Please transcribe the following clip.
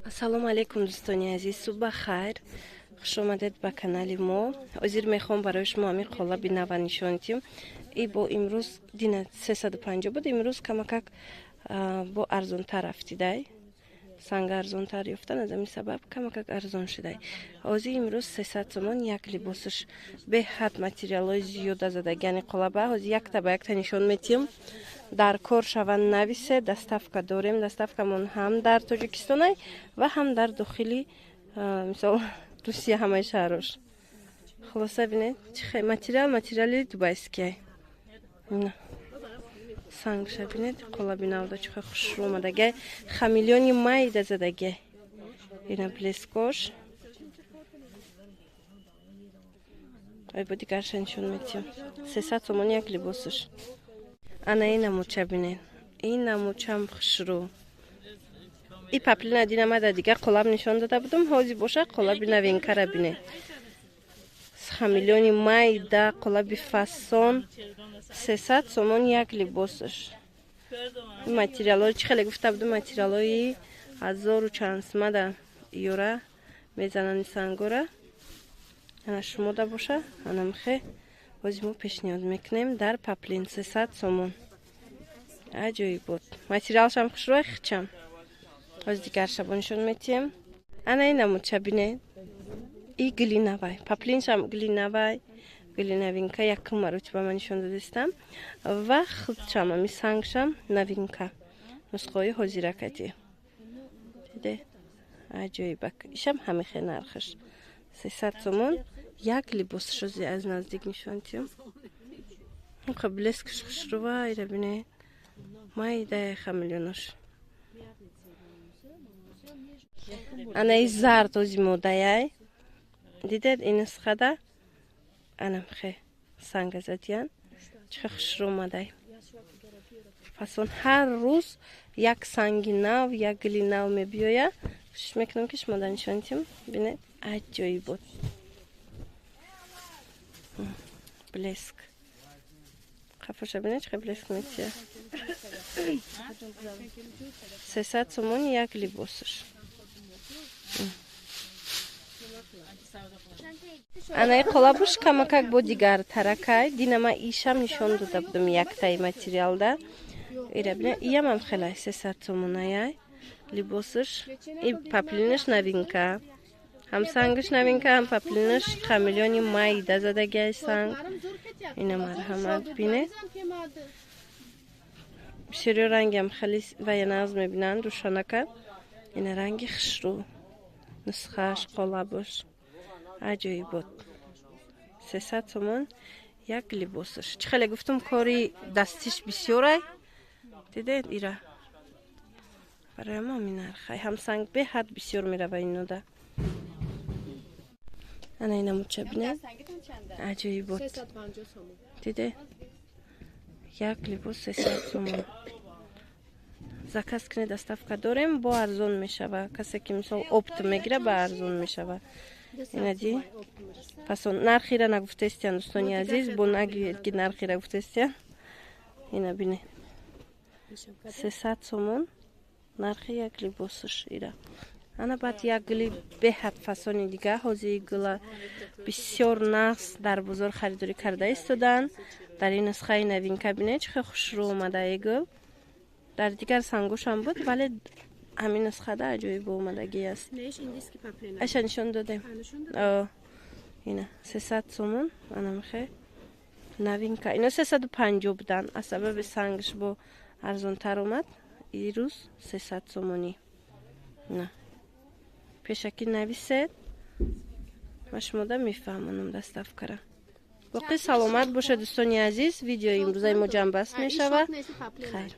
Ассалому алайкум, дӯстони азиз, субҳ бахайр, хуш омадед ба канали мо. Ҳозир мехоҳам барои шумо ҳамин қолаби нава нишон диҳем. И бо имрӯз, дина 350 буд, имрӯз камакак бо арзонтар рафтидай, санг арзонтар ёфтан, аз ҳамин сабаб камакак арзон шудай. Ҳозир имрӯз 300 сомон як либосаш. Беҳад материалҳои зиёда задаги, яъне қолаба. Ҳозир якта ба якта нишон метиҳем. Дар кор шава, нависе, доставка дорем. Доставкамон ҳам дар Тоҷикистонай ва ҳам дар дохили, мисол, Русия, ҳамаи шаҳрош. Хулоса, бинед, чи материал, материали дубайскиай. Сангша бинед, қолаби навда чӣ хушрӯ омадагай, хамелеони майда задагай, ина блескош. Ай, бо дигарша нишон метиҳам. 300 сомон як либосаш. Ана ин намуча бинед, ин намучам хушрӯ. И паплина динама дар дигар қолаб нишон дода будам, ҳозир боша қолаби новинкара бинед. Хамелеони майда, қолаби фасон, 300 сомон як либосаш. Материалҳои чӣ хеле гуфта будам, материалҳои ҳазору чандсмада ёра мезанани сангора. Ана шумода боша, ана михе ҳозир мо пешниҳод мекунем дар паплин 300 сомон. Аҷоибот, материалшам хушрӯй, хичам. Ҳозир дигарша бо нишон метиҳем. Ана ин намудча бинед, и глинавай, паплиншам глинавай, гили новинка, якум маротиба ман нишон додистам. Ва худшам ами сангшам новинка, нусхаҳои ҳозиракати. Диде, аҷоибак, ишам ҳамихе нархаш 300 сомон як либосшо. Аз наздик нишон тиём, блескш хушрува, ира бинед, майдая хамелеонош. Анаи зард ози модаяй, дидед, ин нусхада анамхе санга задиян, чӣ хушрӯ омадай, фасон. Ҳар рӯз як санги нав, як гили нав мебиёя. Кӯшиш мекунам, ки шумо да нишон диҳем. Бинед, аҷоибот, блеск қафоша бинед, чӣ блеск метия. 300 сомон як либосаш. Анаи қолабуш камакак бо дигар таракай. Динама ишам нишон дода будам яктаи материалда. Ира бина, иямам хелай 300 сомонаяй либосаш. И паплинаш новинка, ҳам сангаш новинка, ҳам паплинаш хамелеони майда задагиай санг. Ина марҳамат, бинед. Бисёриё рангиам хеле вая нағз мебинанд, рӯшанака. Ина ранги хушрӯ, нусхааш, қолабуш аҷоибот. 300 сомон як либосаш. Чӣ хеле гуфтум, кори дастиш бисёрай, дидед, ира барои мо ҳамин нархай. Ҳам санг беҳад бисёр мерава инода. Ана ина муча бинед, аҷоибот, диде, як либос 300 сомон. Заказ кунед, доставка дорем, бо арзон мешава. Касе ки, мисол, опт мегира, ба арзон мешава. Инади пасон, нархира нагуфтестиян, дӯстони азиз, бо нагӯед, ки нархира гуфтестиян. Ина бине, 300 сомон нархи як либосаш ира. Ана баъд як гули беҳад фасони дига. Ҳозири гула бисёр нағз дар бозор харидорӣ карда истоданд. Дар ин нусхаи новинка бинед, чӣ хел хушрӯ омадаи гул. Дар дигар сангошам буд, вале ҳамин нусхада аҷоибо омадагӣ аст. Аша нишон додем, ина 300 сомон. Анамихе новинка, ино 350 буданд, аз сабаби сангш бо арзонтар омад. Ирӯз 300 сомонӣ. На, пешакӣ нависед, ма шумода мефаҳмонам доставкара. Боқӣ саломат бошед, дӯстони азиз. Видеои имрӯзаи мо ҷамъбаст мешавад. Хайр.